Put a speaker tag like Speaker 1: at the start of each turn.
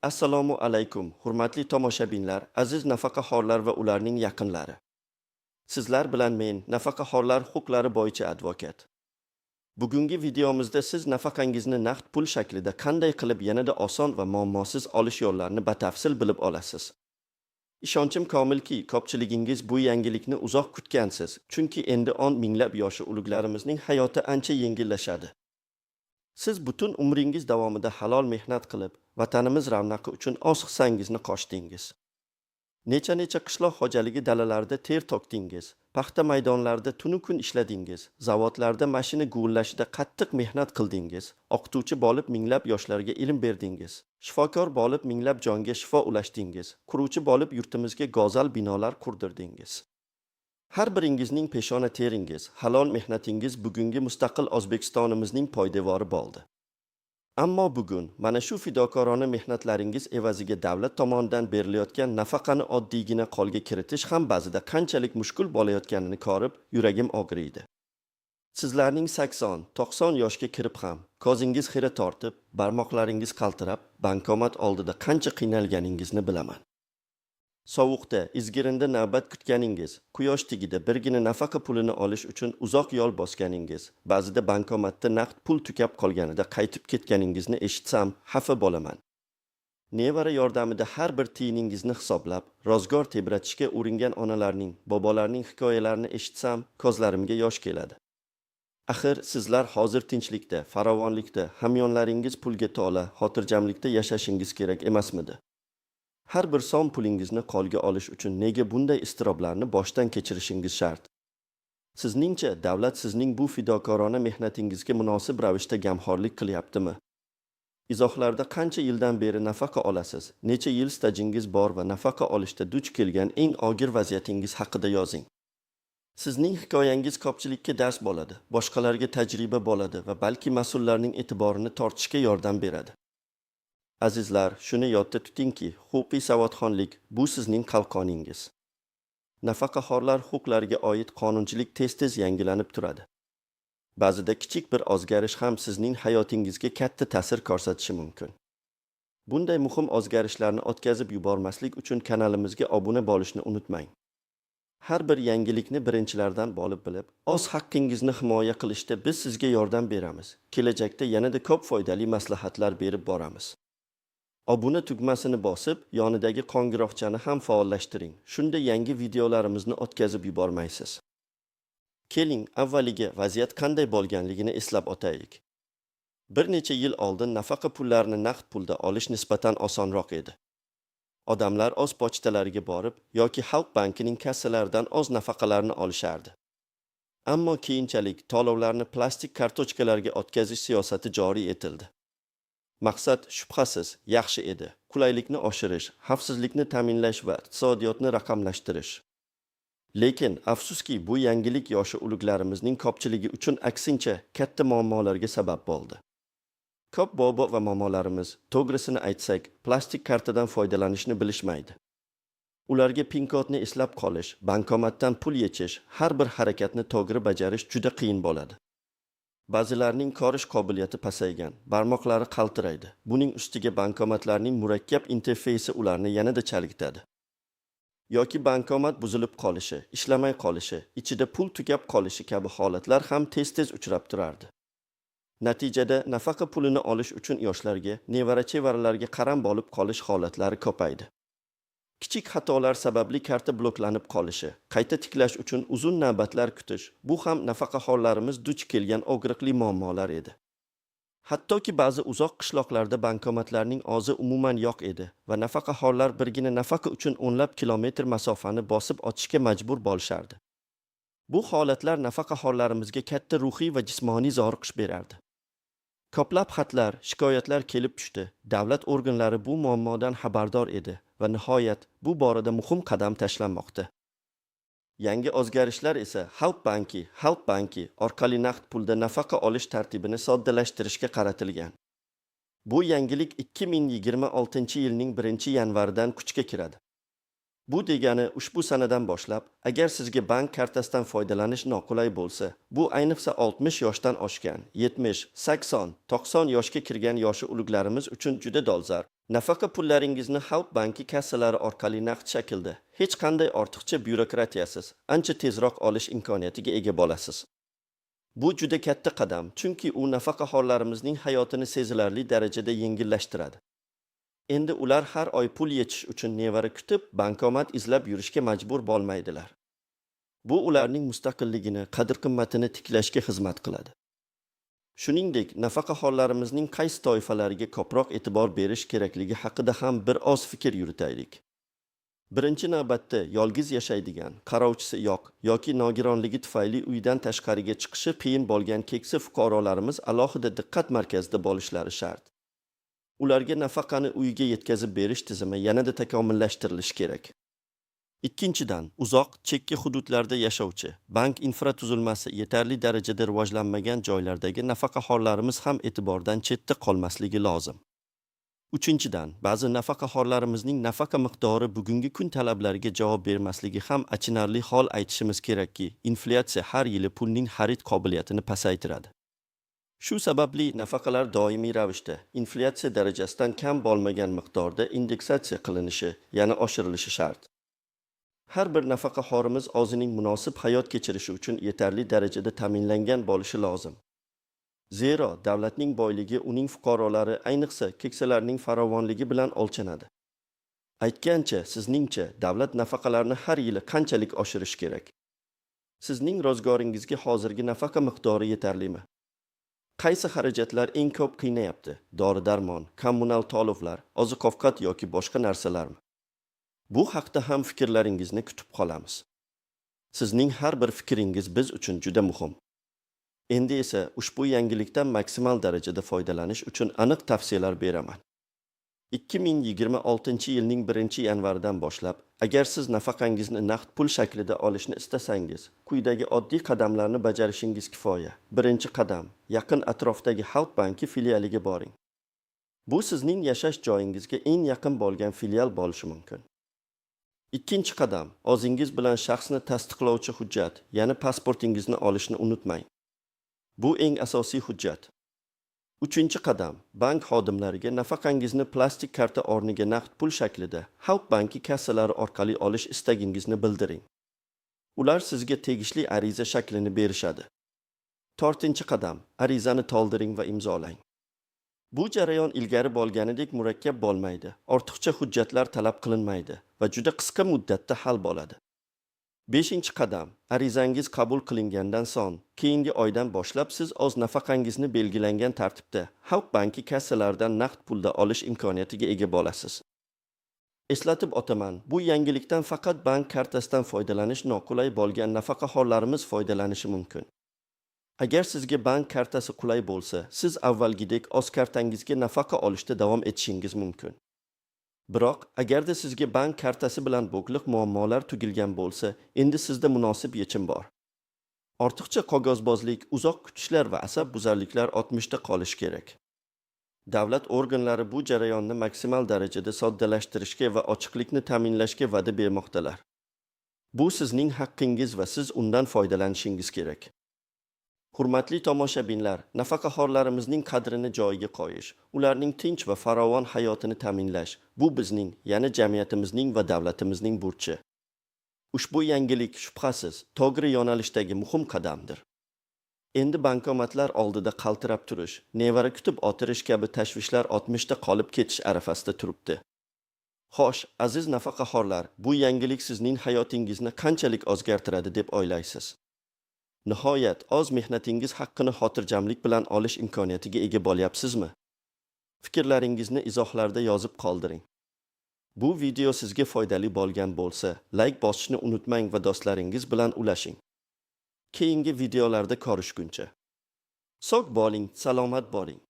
Speaker 1: Assalomu alaykum, hurmatli tomoshabinlar, aziz nafaqaxo'rlar va ularning yaqinlari. Sizlar bilan men, nafaqaxo'rlar huquqlari bo'yicha advokat. Bugungi videomizda siz nafaqangizni naqd pul shaklida qanday qilib yanada oson va muammosiz olish yo'llarini batafsil bilib olasiz. Ishonchim komilki, ko'pchiligingiz bu yangilikni uzoq kutgansiz, chunki endi on minglab yoshi ulug'larimizning hayoti ancha yengillashadi. Siz butun umringiz davomida halol mehnat qilib, vatanimiz ravnaqi uchun o'z hissangizni qo'shdingiz. Necha-necha qishloq xo'jaligi dalalarida ter to'kdingiz, paxta maydonlarida tunu kun ishladingiz, zavodlarda mashina guvillashida qattiq mehnat qildingiz, o'qituvchi bo'lib minglab yoshlarga ilm berdingiz, shifokor bo'lib minglab jonga shifo ulashdingiz, quruvchi bo'lib yurtimizga go'zal binolar qurdirdingiz. Har biringizning peshona teringiz, halol mehnatingiz bugungi mustaqil O'zbekistonimizning poydevori bo'ldi. Ammo bugun mana shu fidokorona mehnatlaringiz evaziga davlat tomonidan berilayotgan nafaqani oddiygina qo'lga kiritish ham ba'zida qanchalik mushkul bo'layotganini ko'rib, yuragim og'riydi. Sizlarning 80, 90 yoshga kirib ham ko'zingiz xira tortib, barmoqlaringiz qaltirab, bankomat oldida qancha qiynalganingizni bilaman. Sovuqda, izgirinda navbat kutganingiz, quyosh tagida birgina nafaqa pulini olish uchun uzoq yo'l bosganingiz, ba'zida bankomatda naqd pul tugab qolganida qaytib ketganingizni eshitsam, xafa bo'laman. Nevara yordamida har bir tiyiningizni hisoblab, ro'zg'or tebratishga uringan onalarning, bobolarning hikoyalarini eshitsam, ko'zlarimga yosh keladi. Axir sizlar hozir tinchlikda, farovonlikda, hamyonlaringiz pulga to'la, xotirjamlikda yashashingiz kerak emasmidi? Har bir so'm pulingizni qo'lga olish uchun nega bunday iztiroblarni boshdan kechirishingiz shart? Sizningcha, davlat sizning bu fidokorona mehnatingizga munosib ravishda gamxo'rlik qilyaptimi? Izohlarda qancha yildan beri nafaqa olasiz, necha yil stajingiz bor va nafaqa olishda duch kelgan eng og'ir vaziyatingiz haqida yozing. Sizning hikoyangiz ko'pchilikka dars bo'ladi, boshqalarga tajriba bo'ladi va balki mas'ullarning e'tiborini tortishga yordam beradi. Azizlar, shuni yodda tutingki, huquqiy savodxonlik bu sizning qalqoningiz. Nafaqaxo'rlar huquqlariga oid qonunchilik tez-tez yangilanib turadi. Ba'zida kichik bir o'zgarish ham sizning hayotingizga katta ta'sir ko'rsatishi mumkin. Bunday muhim o'zgarishlarni o'tkazib yubormaslik uchun kanalimizga obuna bo'lishni unutmang. Har bir yangilikni birinchilardan bo'lib bilib, o'z haqqingizni himoya qilishda biz sizga yordam beramiz. Kelajakda yanada ko'p foydali maslahatlar berib boramiz. Obuna tugmasini bosib, yonidagi qo'ng'iroqchani ham faollashtiring. Shunda yangi videolarimizni o'tkazib yubormaysiz. Keling, avvaliga vaziyat qanday bo'lganligini eslab o'taylik. Bir necha yil oldin nafaqa pullarini naqd pulda olish nisbatan osonroq edi. Odamlar o'z pochtalariga borib yoki Xalq bankining kassalaridan o'z nafaqalarini olishardi. Ammo keyinchalik to'lovlarni plastik kartochkalarga o'tkazish siyosati joriy etildi. Maqsad shubhasiz yaxshi edi: qulaylikni oshirish, xavfsizlikni ta'minlash va iqtisodiyotni raqamlashtirish. Lekin afsuski, bu yangilik yoshi ulug'larimizning ko'pchiligi uchun aksincha katta muammolarga sabab bo'ldi. Ko'p bobo va momolarimiz, to'g'risini aytsak, plastik kartadan foydalanishni bilishmaydi. Ularga pin kodni eslab qolish, bankomatdan pul yechish, har bir harakatni to'g'ri bajarish juda qiyin bo'ladi. Ba'zilarning ko'rish qobiliyati pasaygan, barmoqlari qaltiraydi. Buning ustiga bankomatlarning murakkab interfeysi ularni yanada chalg'itadi. Yoki bankomat buzilib qolishi, ishlamay qolishi, ichida pul tugab qolishi kabi holatlar ham tez-tez uchrab turardi. Natijada nafaqa pulini olish uchun yoshlarga, nevara-chevaralarga qaram bo'lib qolish holatlari ko'paydi. Kichik xatolar sababli karta bloklanib qolishi, qayta tiklash uchun uzun navbatlar kutish bu ham nafaqaxo'rlarimiz duch kelgan og'riqli muammolar edi. Hattoki ba'zi uzoq qishloqlarda bankomatlarning o'zi umuman yo'q edi va nafaqaxo'rlar birgina nafaqa uchun o'nlab kilometr masofani bosib o'tishga majbur bo'lishardi. Bu holatlar nafaqaxo'rlarimizga katta ruhiy va jismoniy zoriqish berardi. Ko'plab xatlar, shikoyatlar kelib tushdi. Davlat organlari bu muammodan xabardor edi va nihoyat bu borada muhim qadam tashlanmoqda. Yangi o'zgarishlar esa Xalq banki orqali naqd pulda nafaqa olish tartibini soddalashtirishga qaratilgan. Bu yangilik 2026-yilning 1-yanvaridan kuchga kiradi. Bu degani, ushbu sanadan boshlab, agar sizga bank kartasidan foydalanish noqulay bo'lsa, bu ayniqsa 60 yoshdan oshgan, 70, 80, 90 yoshga kirgan yoshi ulug'larimiz uchun juda dolzarb. Nafaqa pullaringizni Xalq banki kassalari orqali naqd shaklda, hech qanday ortiqcha byurokratiyasiz, ancha tezroq olish imkoniyatiga ega bo'lasiz. Bu juda katta qadam, chunki u nafaqaxo'rlarimizning hayotini sezilarli darajada yengillashtiradi. Endi ular har oy pul yechish uchun nevara kutib, bankomat izlab yurishga majbur bo'lmaydilar. Bu ularning mustaqilligini, qadr-qimmatini tiklashga xizmat qiladi. Shuningdek, nafaqaxo'rlarimizning qaysi toifalariga ko'proq e'tibor berish kerakligi haqida ham bir oz fikr yuritaylik. Birinchi navbatda yolg'iz yashaydigan, qarovchisi yo'q yoki nogironligi tufayli uydan tashqariga chiqishi qiyin bo'lgan keksa fuqarolarimiz alohida diqqat markazida bo'lishlari shart. Ularga nafaqani uyiga yetkazib berish tizimi yanada takomillashtirilishi kerak. Ikkinchidan, uzoq, chekka hududlarda yashovchi, bank infratuzilmasi yetarli darajada rivojlanmagan joylardagi nafaqaxo'rlarimiz ham e'tibordan chetda qolmasligi lozim. Uchinchidan, ba'zi nafaqaxo'rlarimizning nafaqa miqdori bugungi kun talablariga javob bermasligi ham achinarli hol. Aytishimiz kerakki, inflyatsiya har yili pulning xarid qobiliyatini pasaytiradi. Shu sababli nafaqalar doimiy ravishda inflyatsiya darajasidan kam bo'lmagan miqdorda indeksatsiya qilinishi, ya'ni oshirilishi shart. Har bir nafaqaxo'rimiz o'zining munosib hayot kechirishi uchun yetarli darajada ta'minlangan bo'lishi lozim. Zero davlatning boyligi uning fuqarolari, ayniqsa keksalarning farovonligi bilan o'lchanadi. Aytgancha, sizningcha, davlat nafaqalarni har yili qanchalik oshirish kerak? Sizning ro'zg'oringizga hozirgi nafaqa miqdori yetarlimi? Qaysi xarajatlar eng ko'p qiynayapti? Dori-darmon, kommunal to'lovlar, oziq-ovqat yoki boshqa narsalarmi? Bu haqda ham fikrlaringizni kutib qolamiz. Sizning har bir fikringiz biz uchun juda muhim. Endi esa ushbu yangilikdan maksimal darajada foydalanish uchun aniq tavsiyalar beraman. 2026-yilning 1-yanvaridan boshlab, agar siz nafaqangizni naqd pul shaklida olishni istasangiz, quyidagi oddiy qadamlarni bajarishingiz kifoya. Birinchi qadam: yaqin atrofdagi Xalq banki filialiga boring. Bu sizning yashash joyingizga eng yaqin bo'lgan filial bo'lishi mumkin. Ikkinchi qadam: o'zingiz bilan shaxsni tasdiqlovchi hujjat, ya'ni pasportingizni olishni unutmang. Bu eng asosiy hujjat. Uchinchi qadam: bank xodimlariga nafaqangizni plastik karta o'rniga naqd pul shaklida Xalq banki kassalari orqali olish istagingizni bildiring. Ular sizga tegishli ariza shaklini berishadi. To'rtinchi qadam: arizani to'ldiring va imzolang. Bu jarayon ilgari bo'lganidek murakkab bo'lmaydi, ortiqcha hujjatlar talab qilinmaydi va juda qisqa muddatda hal bo'ladi. Beshinchi qadam: arizangiz qabul qilingandan so'ng, keyingi oydan boshlab siz o'z nafaqangizni belgilangan tartibda Xalq banki kassalaridan naqd pulda olish imkoniyatiga ega bo'lasiz. Eslatib o'taman, bu yangilikdan faqat bank kartasidan foydalanish noqulay bo'lgan nafaqaxo'rlarimiz foydalanishi mumkin. Agar sizga bank kartasi qulay bo'lsa, siz avvalgidek o'z kartangizga nafaqa olishda davom etishingiz mumkin. Biroq, agarda sizga bank kartasi bilan bog'liq muammolar tug'ilgan bo'lsa, endi sizda munosib yechim bor. Ortiqcha qog'ozbozlik, uzoq kutishlar va asabbuzarliklar o'tmishda qolishi kerak. Davlat organlari bu jarayonni maksimal darajada soddalashtirishga va ochiqlikni ta'minlashga va'da bermoqdalar. Bu sizning haqqingiz va siz undan foydalanishingiz kerak. Hurmatli tomoshabinlar, nafaqaxo'rlarimizning qadrini joyiga qo'yish, ularning tinch va farovon hayotini ta'minlash bu bizning, ya'ni jamiyatimizning va davlatimizning burchi. Ushbu yangilik, shubhasiz, to'g'ri yo'nalishdagi muhim qadamdir. Endi bankomatlar oldida qaltirab turish, nevara kutib o'tirish kabi tashvishlar o'tmishda qolib ketish arafasida turibdi. Xo'sh, aziz nafaqaxo'rlar, bu yangilik sizning hayotingizni qanchalik o'zgartiradi deb o'ylaysiz? Nihoyat o'z mehnatingiz haqqini xotirjamlik bilan olish imkoniyatiga ega bo'lyapsizmi? Fikrlaringizni izohlarda yozib qoldiring. Bu video sizga foydali bo'lgan bo'lsa, layk bosishni unutmang va do'stlaringiz bilan ulashing. Keyingi videolarda ko'rishguncha. Sog' bo'ling, salomat bo'ling.